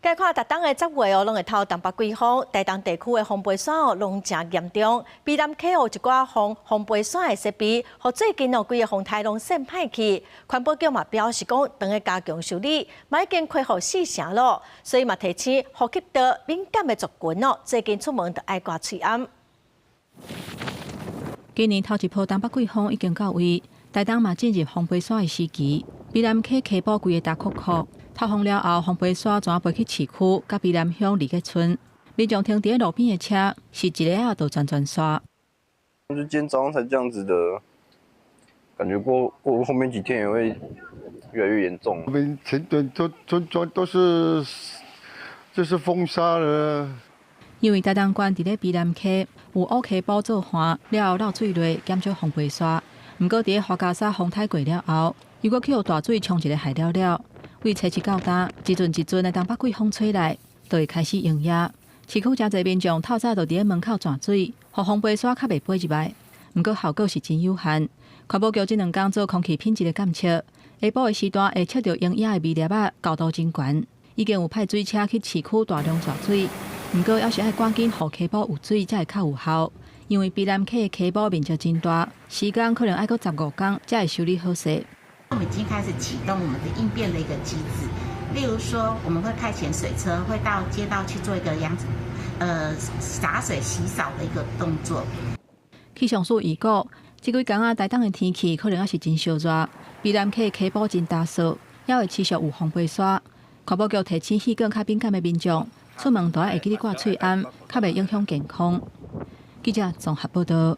該看逐冬的10月哦，攏會透東北季風，台東地區的風飛沙哦，攏誠嚴重。卑南溪有一寡防風飛沙的設備，予最近哦，規个風颱攏散歹去。環保局嘛表示講，當咧加強修理，嘛已經恢復四成咯。所以嘛提醒呼吸道敏感的族群哦，最近出門著愛掛喙罨。今年頭一波東北季風已經到位，台東嘛進入風飛沙的時期。卑南溪溪埔規个焦涸涸。透風了後，風飛沙怎飛去市區，佮卑南鄉二個村，民眾停佇路邊的車，是一下仔就全全沙。就今天早上才這樣子的，感覺過過後面幾天也會越來越嚴重。我們全屯都村莊都是就是風沙了。因為台東縣佇咧卑南溪有烏溪埔做岸，了後漏水落，減少風飛沙。毋過佇咧樺加沙風颱過了後，又閣去予大水沖一个害了了。為初七到今，一陣一陣的東北季風吹來，就會開始營業。市區誠濟民眾透早就佇咧門口鑽水，予風飛沙較袂飛入來。毋過效果是真有限。環保局這兩工做空氣品質的監測，下晡的時段會測著溶液的微粒仔高度真懸，已經有派水車去市區大量鑽水。毋過，猶是愛趕緊予溪埔有水，才會較有效。因為卑南溪的溪埔面積真大，時間可能愛閣15工才會修理好勢。我們已經開始啟動我們的應變的一個機制，例如說，我們會派遣水車，會到街道去做一個揚，灑水洗掃的一個動作。氣象署預估，這幾工仔台東的天氣可能猶是真燒熱，卑南溪溪埔真焦燥，猶會持續有風飛沙。環保局提醒氣管較敏感的民眾，出門都愛會記得掛喙罨，較袂影響健康。記者綜合報道。